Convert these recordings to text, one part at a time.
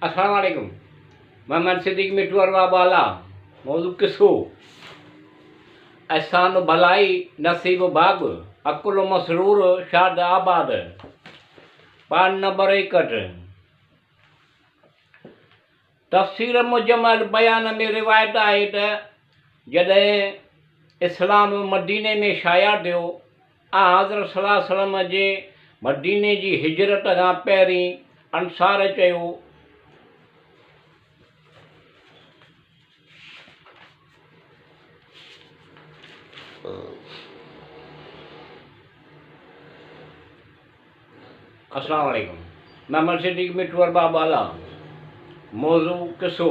السلام عليڪم محمد صديق مٺو ارباب بالا موضوع قصو احسان ڀلائي نصيب ڀاڳ عقل مسرور شاد آباد پاڙ نمبر 61. تفسير مجمع البيان ۾ روايت آهي ته جڏهن اسلام مديني ۾ شايع ٿيو آنحضرت صلي الله عليه وسلم جي مديني جي هجرت کان پهرين انصار چيو. السلام عليڪم محمد صديق مٺو ارباب بالا موضوع قصو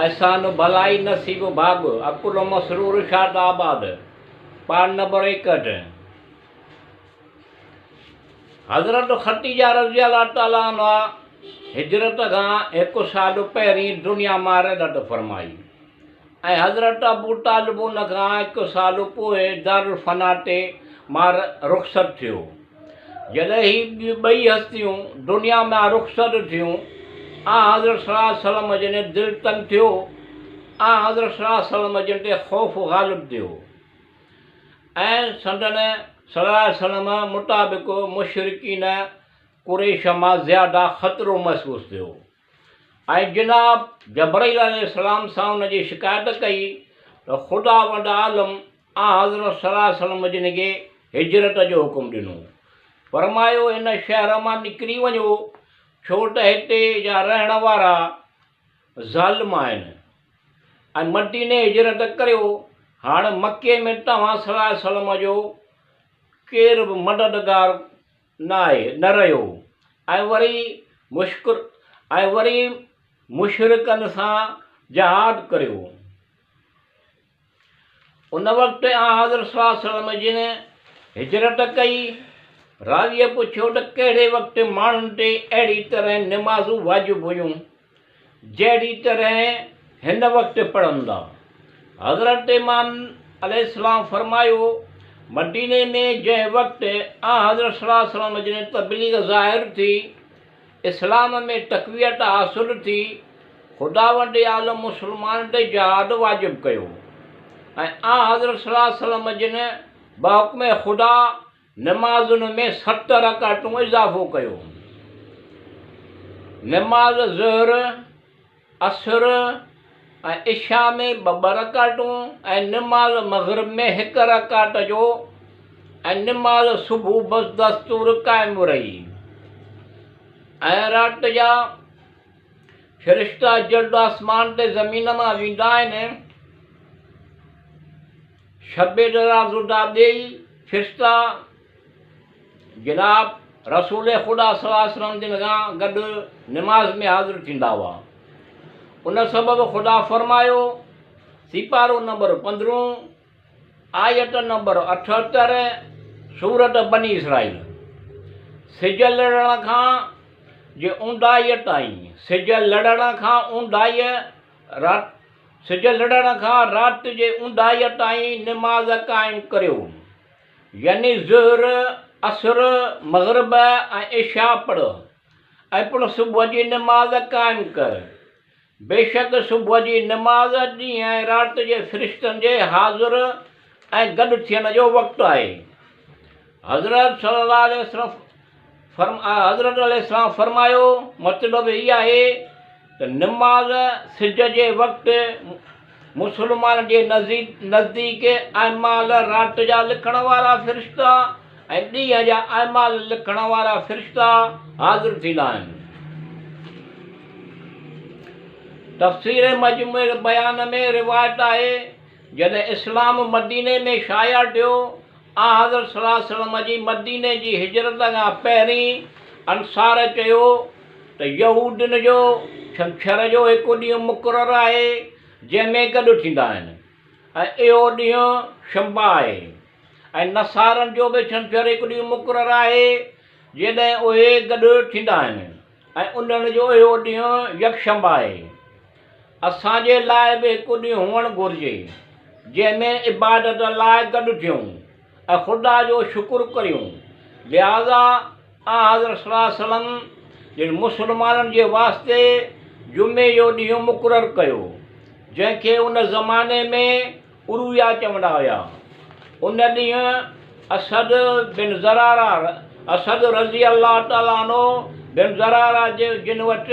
احسان ڀلائي نصيب ڀاڳ عقل مسرور شاد آباد پاڙ نمبر 61. حضرت خديجه رضي الله تعالٰي عنها هجرت کان هڪ سال پهرين دنيا مان رحلت فرمائي ۽ حضرت ابو طالب ان کان هڪ سال پوء دارالفنا تي مان رخصت ٿيو. جڏهن هي ٻئي هستيون دنيا مان رخصت ٿيون، آنحضرت صلي الله عليه وسلم جن دل تنگ ٿيو، آنحضرت صلي الله عليه وسلم جن تي خوف غالب ٿيو ۽ سندن صلي الله عليه وسلم مطابق مشرڪين قريش مان زياده خطرو محسوس ٿيو. ۽ جناب جبرئيل عليه السلام سان ان جي شڪايت ڪئي ته خداوند عالم آنحضرت صلي الله عليه وسلم جن کي هجرت جو حڪم ڏنو. فرمايو هن شهر مان نڪري وڃو ڇو ته هتي جا رهڻ وارا ظالم آهن ۽ مديني هجرت ڪريو هاڻ مڪي ۾ توهان صلي الله عليه وسلم جو ڪير به مددگار ناهي نه رهيو ۽ وري مشڪر ۽ وري مشرڪن سان جهاد ڪريو. ان وقت آنحضرت صلي الله عليه وسلم جن هجرت ڪئي. راويء پڇيو ته ڪهڙي وقت ماڻهن تي اهڙي طرح نمازون واجب هيون؟ جهڙي طرح هن وقت پڙهندا. حضرت امام عليه السلام فرمايو، مديني ۾ جنهن وقت آنحضرت صلي الله عليه وسلم جن تبليغ ظاهر ٿي، اسلام ۾ تقويت حاصل ٿي، خداوند عالم مسلمانن تي جهاد واجب ڪيو ۽ آنحضرت صلي الله عليه وسلم جن بحڪم خدا نمازن ۾ ست رڪعتون اضافو ڪيو. نماز ظهر، عصر ۽ عشاء ۾ ٻه ٻه رڪعتون ۽ نماز مغرب ۾ هڪ رڪعت جو ۽ نماز صبح بدستور قائم رهي ۽ رات جا فرشتا جلد آسمان تي زمين مان ويندا آهن. شب درازدا ٻئي فرشتا جناب رسول خدا صلي الله عليه وسلم جن کان گڏ نماز ۾ حاضر ٿيندا هئا. ان سبب خدا فرمايو، سيپارو نمبر پندرهون، آيت نمبر 78، سورت بني اسرائيل، سج لڙڻ کان جي اونداهيء تائين، سج لڙڻ کان اونداهيء رات سج لڙڻ کان رات جي اونداهيء تائين نماز قائم ڪريو، يعني ظهر، عصر، مغرب ۽ عشاء پڙهه ۽ پڻ صبح جي نماز قائم ڪر. بيشڪ صبح جي نماز ڏينهن ۽ رات جي فرشتن جي حاضر ۽ گڏ ٿيڻ جو وقت آهي. حضرت صلي الله عليه وسلم حضرت عليه السلام فرمايو، مطلب هي آهي ته نماز سج جي وقت مسلمان جي نزديڪ اعمال رات جا لکڻ وارا فرشتا ۽ ڏينهن جا اعمال لکڻ وارا فرشتا حاضر ٿيندا آهن. تفسير مجموع البيان ۾ روايت آهي، جڏهن اسلام مديني ۾ شايع ٿيو آنحضرت صلي الله عليه وسلم جي مديني جي هجرت کان پهرين انصار چيو ته يهودين جو ڇنڇر جو هڪ ڏينهن مقرر آهي جنهن ۾ گڏ ٿيندا آهن ۽ اهو ڏينهن شنبه آهي ۽ نصارن جو به ڇنڇر هڪ ڏينهن مقرر آهي جڏهن اهي گڏ ٿيندا آهن ۽ انهن جو اهو ڏينهن يڪشنبه آهي. اسان جي لاء به هڪ ڏينهن هئڻ گهرجي، جنهن ۾ عبادت لاء گڏ ٿيون ۽ خدا جو شڪر ڪريون. لهٰذا آنحضرت صلي الله عليه وسلم جن مسلمانن جي واسطي جمعي جو ڏينهن مقرر ڪيو، جنهن کي ان زماني ۾ عرويا چوندا هيا. ان ڏينهن اسعد بن زراره، اسعد رضي الله تعالٰي عنه بن زراره جي جن وٽ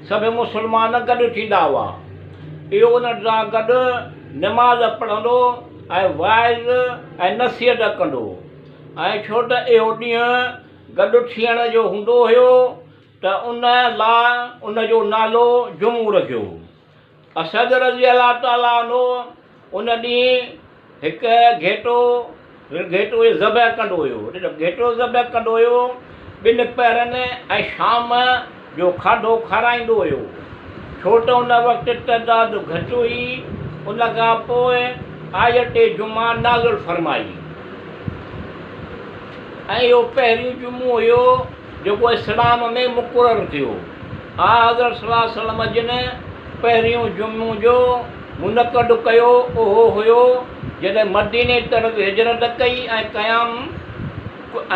سڀ مسلمان گڏ ٿيندا هئا. اهو انهن سان گڏ نماز پڙهندو ۽ واعظ ۽ نصيحت ڪندو ۽ ڇو ته اهو ڏينهن گڏ ٿيڻ جو هوندو هيو ته ان لاء ان جو نالو جمعو رکيو. اسد رضي الله تعالٰي عنه ان ڏينهن هڪ گهيٽو گهيٽو ذبح ڪندو هيو، گهيٽو ذبح ڪندو هيو، ٻن پهرن ۽ شام جو کاڌو کارائيندو هيو، ڇو ته ان وقت تعداد گهٽ هئي، ان کان پوء آيت جمعه نازل فرمائي ۽ اهو پهريون جمعو هيو جيڪو اسلام ۾ مقرر ٿيو. آنحضرت صلي الله عليه وسلم جن پهريون جمعو جو منعقد ڪيو اهو هيو جڏهن مديني طرف هجرت ڪئي ۽ قيام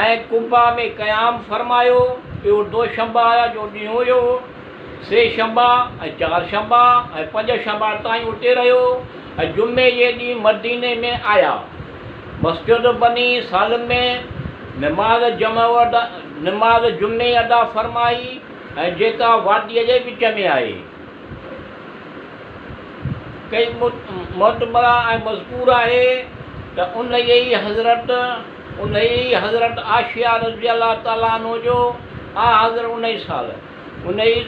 ۽ قبا ۾ قيام فرمايو. اهو دوشنبه جو ڏينهن هيو. سي شنبه ۽ چار شنبه ۽ پنج شنبه تائين اتي رهيو ۽ جمعي جي ڏينهن مديني ۾ آيا. مسجد بني سالم ۾ نماز جمعه نماز جمعي ادا فرمائي ۽ جيڪا واديء جي وچ ۾ آهي. ڪئي معتبره ۽ مذڪور آهي ته انهيء ئي حضرت انهيء ئي حضرت عائشه رضي الله تعالٰي عنه جو آنحضرت انهيء سال انهيء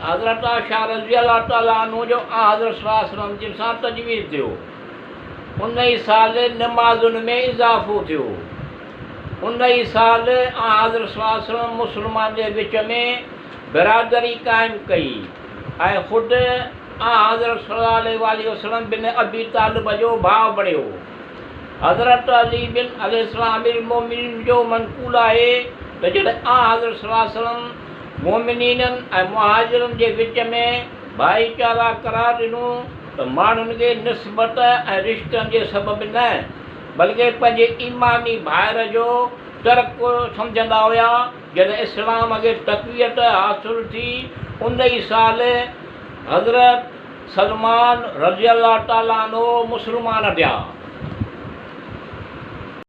حضرت عائشه رضي الله تعالٰي عنه جو آنحضرت صلي الله عليه وسلم جن سان تجويز ٿيو. انهيء سال نمازن ۾ اضافو ٿيو. انهيء سال آنحضرت صلي الله عليه وسلم مسلمانن جي وچ ۾ برادري قائم ڪئي ۽ خود آنحضرت صلي الله عليه واٰله وسلم بن ابي طالب جو ڀاء بڻيو. حضرت علي بن عليه السلام امير المومنين جو منقول آهي ته جڏهن آنحضرت صلي الله عليه وسلم مؤمنينن ۽ مهاجرن جي وچ ۾ ڀائيچارا قرار ڏنو ته ماڻهن کي نسبت ۽ رشتن جي سبب نه بلڪه پنهنجي ايماني ڀائر جو ترڪ سمجهندا هيا. جڏهن اسلام کي تقويت حاصل ٿي ان ئي سال حضرت سلمان رضي الله تعالٰي عنه مسلمان ٿيا.